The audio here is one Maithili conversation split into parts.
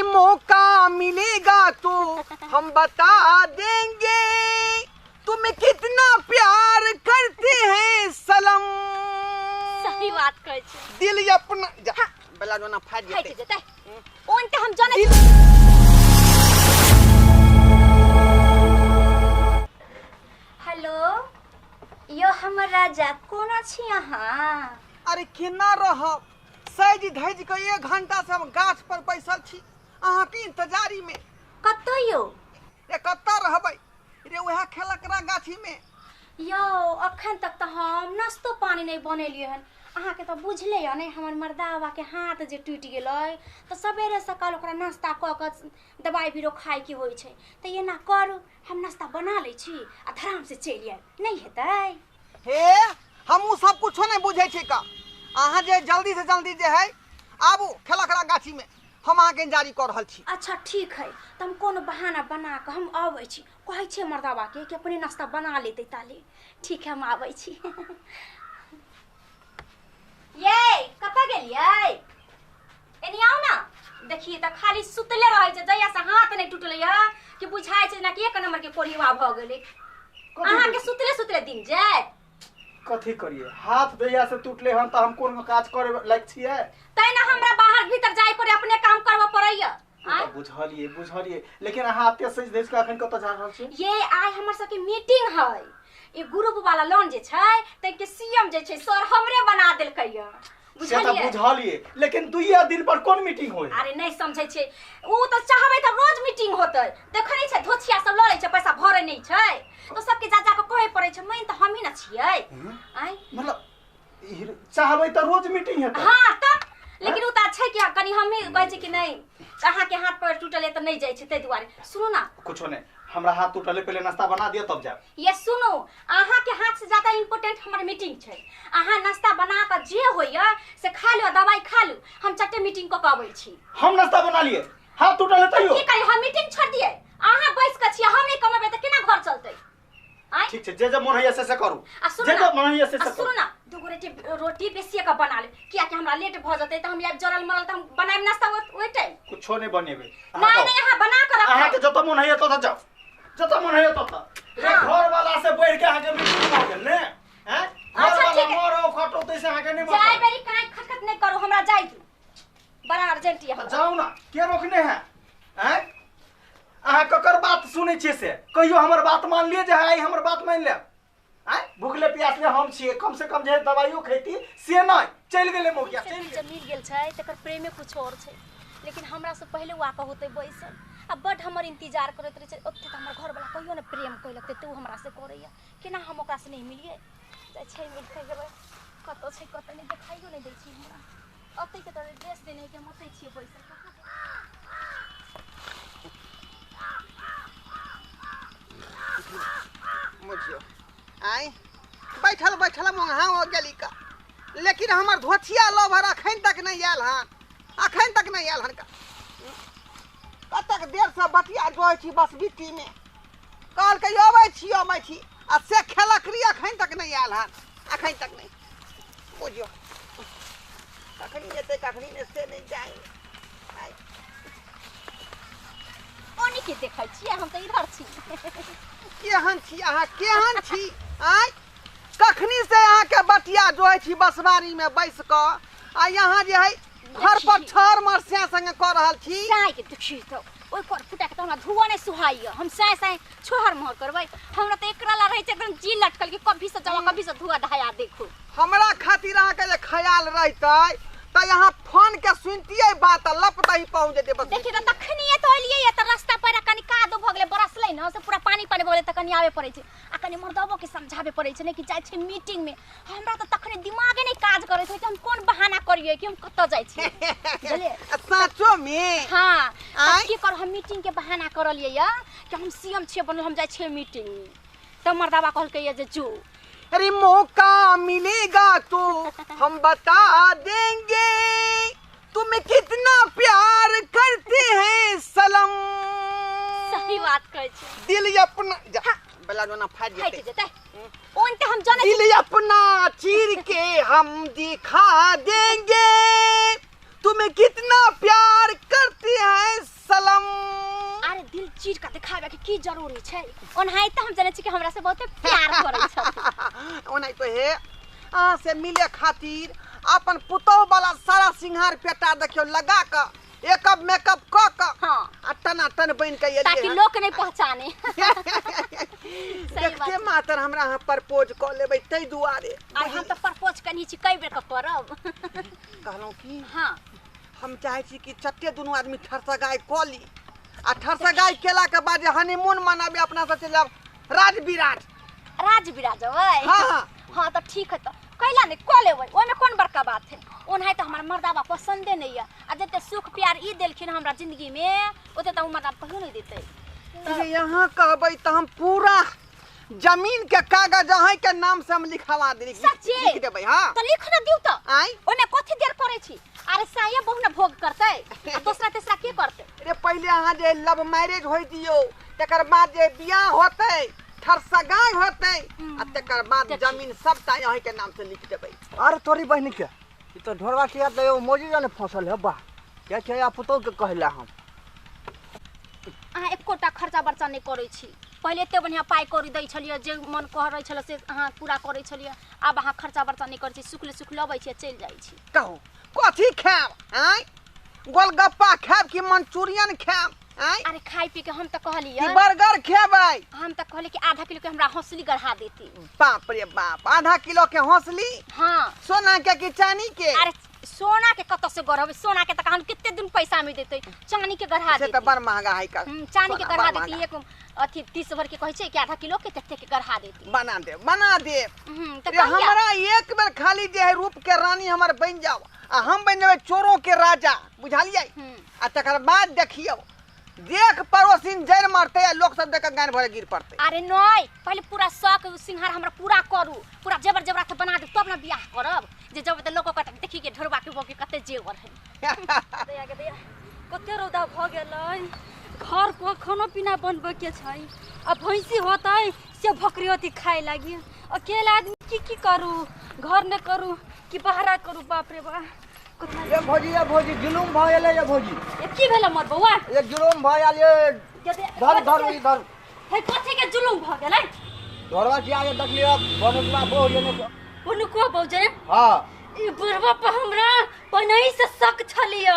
मौका मिलेगा तो हम बता देंगे तुम्हें कितना प्यार करते हैं सनम। सही बात कहै छी। दिल अपना जा बेला जोना फाटि फाटि जेतै। जेतै ओन तऽ हम जनै। हेलो यो हमर राजा, कोना छी अहाँ? अरे केना रहब, सजि धजि कऽ एक घंटा से हम गाछ पर बैसल छी अहाँके इंतजारी में। कतऽ यौ? रे कतऽ रहबै रे, उएह खेलकरा गाछी में। यौ अखन तक तऽ हम नाश्तो पानी नहि बनेलियै हन। अहाँके तऽ बुझले यऽ ने, हमर मर्दाबाके हाथ जे टूटि गेलै तऽ सबेरे सकाल ओकरा नाश्ता कऽ कऽ दबाइ बीरो खाइके होइ छै। तऽ एना करू, हम नाश्ता बना लै छी आ धरामसँ चलि आयब, नहि हेतै? हे हमहूँ सब कुछो नहि बुझै छी का। अहाँ जे जल्दी से जल्दी जे है आबू खेलकरा गाछी में, हम अहाँके इंतजारी कऽ रहल छी। अच्छा ठीक है, तऽ हम कोनो बहाना बना कऽ हम अबै छी। कहै छियै मर्दाबाके कि अपने नाश्ता बना लेतै ताले। ठीक है, हम आबै छी। ये कतऽ गेलियै? एनी आउ ना। देखिए तऽ खाली सुतले रहै छै। जहिया से हाथ नहि टूटलै या कि बुझाइ छै जेनाकि एक नंबर के कोढ़िवा भऽ गेलै। अहाँके सुतले सुतले दिन जायत। कथी करिए, हाथ जहिया से टूटले हन तऽ हम कोन काज करे लायक छियै? तै ने हमरा बाहर भीतर जाय पड़े, अपने काम करबऽ पड़ैया। ओ तऽ बुझलियै बुझलियै, लेकिन अहाँ एते सजि धजि कऽ अखन कतऽ जा रहल छी? ये आइ हमर सबके मीटिंग है। ई ग्रुप वाला लोन जे छै ताहिके सीएम जे छै सर हमरे बना देलकै या। से तऽ बुझलियै? बुझलियै, लेकिन दुइये दिन पर कोन मीटिंग होय? अरे नहि समझै छै, ओ तऽ चाहबै तऽ रोज मीटिंग होतै। देखै नहि छै धोछिया सब लऽ लै छै पैसा, भरै नहि छै तऽ सबके जा जा कऽ कहै पड़ै छै। मेन तऽ हमही ने छियै। आँय मतलब चाहबै तऽ रोज मीटिंग हेतै? हाँ तब, लेकिन ओ तऽ छै कि कनि हमही कहै छै कि नहि अहाँके हाथ पैर टूटल तऽ नहि जाइ छै, ताहि दुआरे। सुनू ना। कुछो नहि, हमरा हाथ टूटल है, पहिले नाश्ता बना दिअ तब जायब। ये सुनू, अहाँके हाथ से ज्यादा इम्पोर्टेंट हमर मीटिंग छै। अहाँ नाश्ता बना कऽ जे होइए से खा लिअ, दवाइ खा लू, हम चट्टे मीटिंग कऽ कऽ अबै छी। हम नाश्ता बना लिए, हाथ टूटल है तैयो की करी, हम मीटिंग छोड़ दिए? अहाँ बैस कऽ छियै, हम नहि कमेबै तऽ केना घर चलतै? आँय? ठीक छै, जे जे मन होइए से से करू। आ सुनू जे ना, जे मन होइए से आ से सुनू करू। ना, दूगो रोटी रोटी बेसिए के बना ले, कियाकि हमरा लेट भऽ जेतै तऽ हम आबि जरल मरल तऽ हम बनायब नाश्ता ओहि टाइम। कुछो नहि बनेबै। अहाँ नहि जाउ। नहि, अहाँ बना कऽ रखब। अहाँके जतऽ मन होइए ततऽ जाउ, जतऽ मन होइए ततऽ। रे हाँ। घर वाला से बढ़ि के अहाँके मीटिंग भऽ गेल ने? हैं, घर अच्छा, वाला ठीक है। मरो खटो तैसे अहाँके नहि जाय मतलब। बेरी काहे खटखट नहि करू, हमरा जाय दू, बड़ा अर्जेंट यऽ तऽ हमरा। जाउ ना, के रोकने है? हैं, अहाँ ककर बात सुनै छियै से कहियो हमर बात मान लिअ जे आइ हमर बात मानि लेब। आँय, भुखले प्यासले हम छियै, कम से कम जे दवाइयो खैती से नहि। चलि गेलै मौगिया, से चलि जे गेल। मिल गेल छै तकर प्रेमे कुछ और छै, लेकिन हमरा से पहिले ओ आके होतै बैसल आ बड्ड हमर इंतजार करैत रहै छै। ओते तऽ हमर घरवला कहियो नहि प्रेम कयलक तऽ ओ हमरा से करैया, केना हम ओकरा से नहि मिलियै? जाइ छै मिल के गेबै, कतऽ छै कतऽ नहि देखाइयो नहि दै छै हमरा। ओतै के तऽ ड्रेस देने कि हम ओतै छियै बैसल, कहाँ छै? बुझियौ आँय, बैठल बैठल मोंघा हो गेली का, लेकिन हमर धोथिया लभर अखन तक नहि आयल हन, अखन तक नहि आयल हन का। कतेक देरसँ बतिया जोइ छी बसबिट्टीमे, कहलकै अबै छी अबै छी, आ से खेलकरी अखन तक नहि आयल हन, अखन तक नहि। बुझियौ कखनी एतै कखनी नहि से नहि जाय। ओनी के देखै छियै, हम तऽ इधर छी। केहन छी अहाँ, केहन छी? आँय, कखनी से अहाँके बटिया जोहै छी बसबारीमे बैस कऽ, आ यहाँ जे है घर पर छर मरसिया संगे कऽ रहल छी। साँय के देखी तऽ ओहि पर फुटा के तऽ हमरा धुआ नहि सुहाइए। हम साँय साँय छोहर मोहर करबै? हमरा तऽ एकरा ला रहै छै एकदम जी लटकल कि कभी से जावा कभी से धुआ ढाया देखू। हमरा खातिर अहाँके जे ख्याल रहितै तऽ यहाँ फोन के सुनतियै बात आ लपटही पहुँच जेतै बस। देखी तऽ तखनिए तऽ एलियै या तऽ रास्ता पर कनि कादो भऽ गेलै, बरसलै ने से पूरा पानी पानी भऽ गेलै, तऽ कनि आबे पड़ै छै आ कनि मर्दबो के समझाबे पड़ै छै ने कि जाइ छै मीटिंग में। हमरा तऽ तखने दिमागे नहि काज करै छै कि हम कोन बहाना करियै कि हम कतऽ जाइ छियै, बुझलियै? आ साँचो में? हाँ, तऽ आँय? की करू, हम मीटिंग के बहाना करलियै या कि हम सीएम छियै बनल, हम जाइ छियै मीटिंग में। तऽ मर्दाबा कहलकै या जे जो। अरे मौका मिलेगा तो हम बता देंगे तुम्हें कितना प्यार करते हैं सनम। सही बात कहै छी। दिल अपना जा बेला जोना फाटि फाटि जेतै। जेतै। ओन तऽ हम जनै दिल अपना चीर के हम दिखा देंगे तुम्हें कितना प्यार करते हैं की जरूरी छै ओनाहिते हम जानै छी कि हमरा से बहुते प्यार करै छथिन। ओनाहिते हे अहाँ से मिले खातिर अपन पुतोह वाला सारा सिंगार पेटा देखियो लगा क एकअप मेकअप क क हाँ। आ टनाटन बनि के एलियै ताकि हन। लोक नहीं पहचाने। सही देखते बात। मात्र हमरा अहाँ प्रपोज कऽ लेबै ताहि दुआरे। और हम तऽ प्रपोज कनी छी कई बेर के करब। कहलहुँ की हाँ हम चाहै छी कि चट्टे दुनू आदमी ठरसगाइ कऽ ली आ ठरसगाइ केलाके बाद जे हनीमून मनाबी अपना सब चलि जायब राज विराज। राज विराज अबै? हाँ हाँ हाँ तऽ ठीक है तऽ कैला नहीं कऽ लेबै, ओहिमे कोन बड़का बात है। ओनाहि तऽ हमर मर्दाबा पसंदे नहीं है आ जते सुख प्यार ई देलखिन हमरा जिंदगी में ओते तऽ ओ मर्दाबा कहियो नहीं देतै। जे यहाँ कहबै तऽ हम पूरा जमीन के कागज अहाँ के नाम से हम लिखवा देली। सच्चे? लिख देबै। हाँ तऽ लिख न दियौ तऽ आँय ओहिमे कथी देर करै छी? अरे साया बहु ने भोग करतै आ दोसरा तेसरा के करतै? रे पहिले अहाँ जे लव मैरिज होइ दियौ तकर बाद जे बियाह होतै ठरसगाइ होतै आ तकर बाद जमीन सबटा अहाँ के नाम से लिख देबै। अरे तोरी बहिनी के ई तो ढोरवा के याद एगो मौजी जाने फसल है बा क्या छै आ पुतोह के कहला हम। अहाँ एकोटा खर्चा बर्चा नहीं करै छी। पहिले एते बढ़िया पाइ कौड़ी दै छलियै जे मन करै छलै से अहाँ पूरा करै छलियै, आब अहाँ खर्चा बर्चा नहीं करै छी, सुखले सुख लबै छी आ चलि जाइ छी। कहू कथी खायब? आँय गोलगप्पा खायब कि मंचूरियन खायब? आँय अरे खाइ पी के हम तऽ कहलियै कि बर्गर खेबै? हम तऽ कहलियै कि आधा किलो के हमरा हौसली गढ़ा देती। बाप रे बाप, आधा किलो के हौसली? हाँ। सोना के कि चानी के? अरे सोना के कतऽ से गढ़बै? सोना के तऽ हम कते दिन पैसा में देतै, चानी के गढ़ा से देती। तऽ बड़ महंगा है कल। चानी के सोना गढ़ा बड़ देती, महंगा। एक अथी 30 भर के कहै छै कि आधा किलो के तते के गढ़ा देती। बना दे बना दे। तऽ रे हमरा एक बेर खाली जे है रूप के रानी हमर बनि जाओ आ हम बनि जेबै चोरों के राजा, बुझलियै? आ तकर बाद देखियौ देख पड़ोसिन जड़ि मारतै आ लोक सब देख के गानि भरे गिर पड़तै। अरे नहीं पहिले पूरा शौक सिंहार हमरा पूरा करू, पूरा जेवर जेवरात बना दू तब ना बियाह करब। जे जब तऽ लोक कहत देखी के ढोरबा के बौके कते जेवर है। दया के दया कते रौदा भऽ गेलै, घर पर खाना पीना बनबै के छै आ भैंसी होतै से भकरी होती खाए लागी। अकेला आदमी की की करू, घर ने करू कि बाहरा करू? बाप रे बाप। ये भौजी ये भौजी जुलुम भऽ गेलै। ये भौजी ये की भेलै मोर बौआ? ये जुलुम भऽ गेल। ये धर धर ई धर। हे कथी के जुलुम भऽ गेलै? ढोरवा के आगे देखलियो बनुकवा बहु ये ने बनुकवा बहु जे? हां ई बुढ़वा पर हमरा पहिनहि से शक छलिया,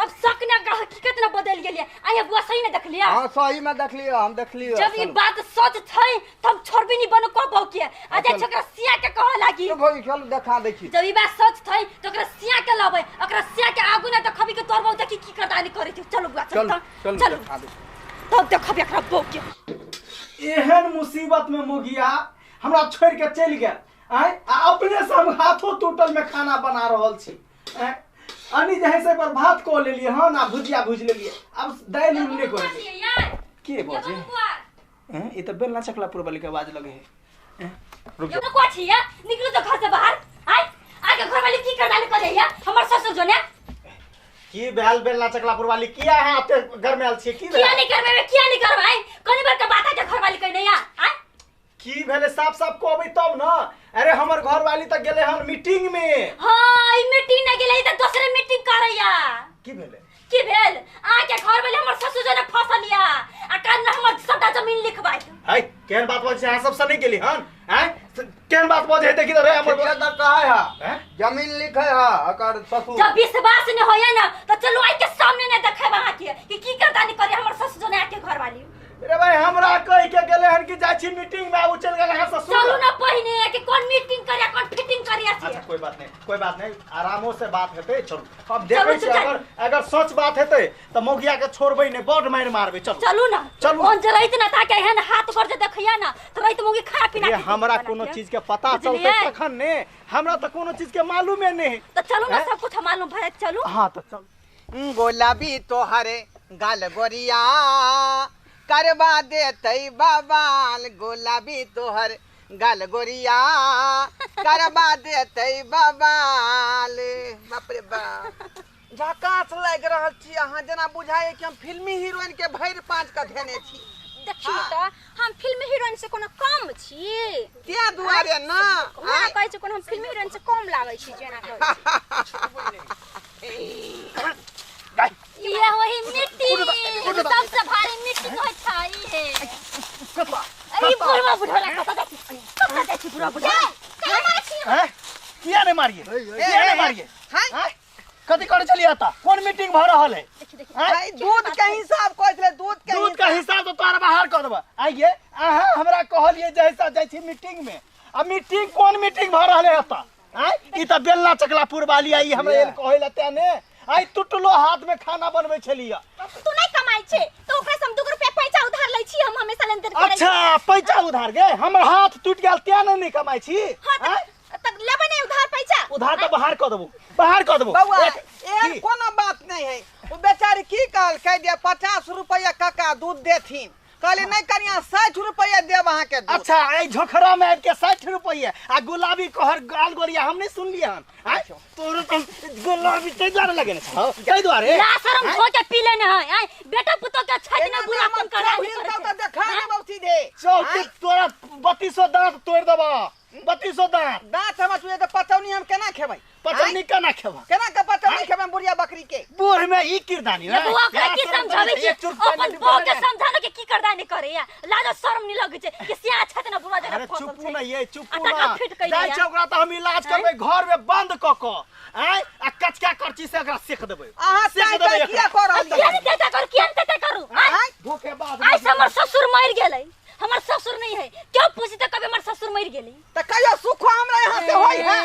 अब शक ना हकीकत ना बदल गेलिया। आया बुआ सही में देखलिया? हां सही में देखलिया, हम देखलिया। जब ई बात सच छै त हम छोड़बी नहीं बनुकवा बहु के। आ जाय छोकरा सिया के कह लागी। तो भौजी चल देखा दै छी। जब ई बात सच छै त ओकरा सिया के लाबै, ओकरा सिया के आगू ना देखबी के तोर बहु देखी की करदानी करै छै। चलो बुआ चल चल देखा दे तब देखबी एकरा बहु के। एहन मुसीबत में मोगिया हमरा छोड़ के चलि गेल आँय आ अपने से हम हाथों टूटल में खाना बना रहल छी। अनी जे है से पर भात कऽ लेलियै हन आ भुजिया भुजि लेलियै, आब दालि उल नहि कऽ के बजे ई तऽ बेलना चकलापुर वाली के आवाज लगे है। रुक जाओ को छी निकलू तो घर से बाहर। आय आके घर वाली की करदानी करैया हमर ससुर जोने की भेल? बेलना चकलापुर वाली किया है एते घर में आयल छी? की किया नहीं घर में, किया नहीं घर में? कोनी बार के बात के घर वाली कहि नहीं आय की भेले? साफ साफ कहबै तब न। अरे हमर घर वाली त गेले हन मीटिंग में। हां ई मीटिंग न गेले त दोसरे मीटिंग करैया। की भेले? की भेल? आ के घर वाले हमर ससुर जने फसलिया आ कान हमर सबटा जमीन लिखबाई। है केहन बात बजै अहाँ सब से नहीं गेली हन? हैं केहन बात बजै देखि त रे हमर त कहै है जमीन लिखै है अकर ससुर। जब विश्वास न होया न त चलू आई के सामने न देखेब अहाँ के कि की करदानी करे हमर ससुर जने आके घर वाली। अरे भाई हमरा कह के गेले हन कि जाइ छी मीटिंग में, आ चल गेल अहाँ ससुर। चलू ना पहिने कि कौन मीटिंग करे कौन फिटिंग करे। अच्छा कोई बात नहीं कोई बात नहीं, आरामो से बात हेतै। चलू अब देखै छी अगर अगर सच बात हेतै त मौगिया के छोड़बै नै, बड मारि मारबै। चलू चलू ना चलू। कौन जरैत ना ताके एहन हाथ कर जे देखैया ना त राति मौगी खाना पीना। ये हमरा कोनो चीज के पता चलतै तखन ने, हमरा त कोनो चीज के मालूमे नै। त चलू ना सब कुछ मालूम भए चलू। हां त चल। गुलाबी तोहरे गाल गोरिया करवा देतै बवाल, गुलाबी तोहर गाल गोरिया करवा देतै बवाल। बाप रे बाप झकास लागि रहल छी अहाँ, जेना बुझाइए कि हम फिल्मी हीरोइन के भरि पाँच के धेने छी। देखियौ त हम फिल्मी हीरोइन से कोनो कम छी त्या दुआरे ना हमरा कहै छै कोनो हम फिल्मी हीरोइन से कम लागै छी जेना कहै छी। ये वही मिट्टी सबसे भारी मिट्टी होय छै। मारिए, किया ने मारिए? हां, कथि करे छलिए एता? कोन मीटिंग भ रहल है? देखी देखी। आइ दूध के हिसाब कहै छलै, दूध के दूध के हिसाब तो तोरा बाहर कर देबा। आइए अहाँ हमरा कहलिए जैसा जाइ छी मीटिंग में, आ मीटिंग कोन मीटिंग भ रहल है एता? आइ ई त बेलना चकलापुर वाली आई हमरा एल कहै ला ते ने आइ टुटलो हाथ में खाना बनबै छलिए। तू नहीं कमाई छे तो ओकरा से हम 2 रुपया पैसा उधार लै छी, हम हमेशा लेन देन करै छी। अच्छा पैसा उधार गे, हमर हाथ टूट गेल ते ने नहीं कमाई छी। हां त लेबै नहीं उधार पैसा? उधार त बाहर क देबो, बाहर क देबो। बौआ एहन कोनो बात नहीं है। ओ बेचारी की कहलकै जे 50 रुपया काका दूध देथिन, कहली नहीं कनिया 60 रुपया देब अहाँ के दूध। अच्छा ए झोखरा में आबि के 60 रुपया आ गुलाबी कहर गाल गोरिया हम नहीं सुनलिए हन। आय तोरो तो गुलाबी तै दुआरे लगे ने छौ, तै दुआरे ला शरम धो के पी लेने है। आय बेटा पुतो के छाती ना बुरा कोन करा तो देखा देबौ सीधे। चौकी तोरा 32 दांत तोड़ देबा, 32 दांत। दांत हम छुए त पचौनी हम केना खेबै? पचौनी केना खेबा? केना के पचौनी खेबै बुढ़िया बकरी के? बूढ़ में ई किरदानी रे बुआ के की समझाबै छी? अपन बो के समझानो के की करदानी करे या लाज शर्म नहीं लगै छै कि सिया छत ना बुढ़वा जगह। अरे चुप ना ये, चुप ना जाय छै ओकरा त हम इलाज करबै घर में बंद क क आय आ कचका करची से ओकरा सेक देबै। अहाँ सेक देबै किया कर रहल छी? किया कर, किया ते करू? आय धोखेबाज। आइ से हमर ससुर मर गेलै, हमर ससुर नहीं है क्यों पूछी त कभी हमर ससुर मर गेलै त कहियो सुख हमरा यहाँ से होई है?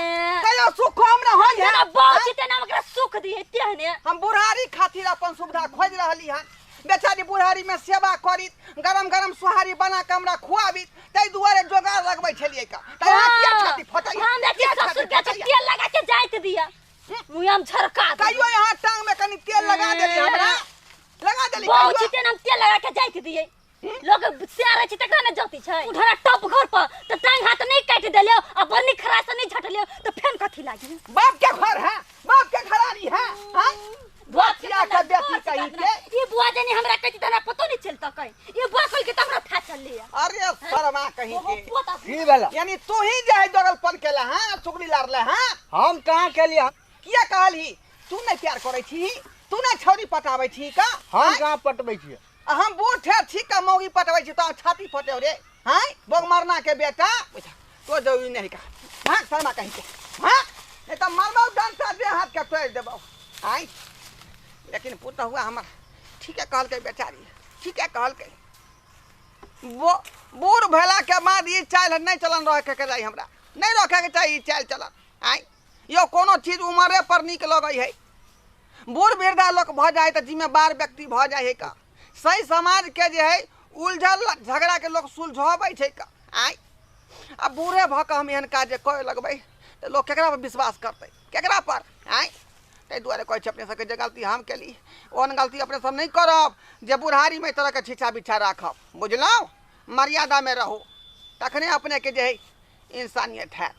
कहियो सुख हमरा होई है? ना बहुत छी ना ओकरा सुख दिए तेहने। हम बुढ़ारी खातिर अपन सुविधा खोज रहली हन। बेचारी बुढ़ारी में सेवा करी, गरम गरम सोहारी बना के हमरा खुआबी, तै दुआरे जोगार लगबै छलियै का। त अहाँ किया छाती फटै? हम देखी ससुर के तेल लगा के जाइत दिया, मुँह हम झरका कहियो यहाँ टांग में कनी तेल लगा देली, हमरा लगा देली। बहुत छी तेल हम तेल लगा के जाइत दिए। लोग सियारे छी तकरा ने जति छै उधरा टप घर पर त टांग हाथ नहीं काटि देलियो आ बन्नी खरा से नहीं झटलियो त फेन कथि लागी? बाप के घर है, बाप के घरारी है। हां बुआ के बेटी कही के ई बुआ जनी हमरा कहती त हमरा पतो नहीं चलता कहीं। ई बुआ कल के त हमरा था चल लिया। अरे शर्मा कही के की भेला? यानी तू ही जे है जगलपन केला हां, चुगली लारले हां। हम कहां केलिए? किया कहलही तू नहीं प्यार करै छी, तू नहीं छौरी पटाबै छी का? हम कहां पटबै छी? हम बूढ़ ठेर छी का मौगी पटबै छी तो छाती फटे रे। हां बोग मरना के बेटा तो जरूरी नहीं का। हां शर्मा कहीं के हां, नहीं तो मरबौ डंटा दे हाथ के तोड़ देबौ। आय लेकिन पुत हुआ हमर ठीक है कहलकै बेचारी, ठीक है कहलकै। वो बूढ़ भेला के बाद ई चाल नहीं चलन रखे के चाही, हमरा नहीं रखे के चाही ई चाल चलन। आय यो कोनो चीज उमरे पर नीक लगै है। बूढ़ वृद्धा लोक भऽ जाइ तऽ जिम्मेवार व्यक्ति भऽ जाइ है का। सही समाज के जे है उलझल झगड़ा के लोक सुलझाबै छै का। आय आ बूढ़े भऽ कऽ हम एहन काज जे करे लगबै तऽ लोक केकरा पर विश्वास करतै? केकरा पर? आय ताहि दुआरे कहै छी अपने सबके जे गलती हम केली ओहन गलती अपने सब नहि करब जे बुढ़ारीमे एहि तरहके छिछा बिछा राखब। बुझलहुँ? मर्यादामे रहू तखने अपनेके जे है इंसानियत हैत।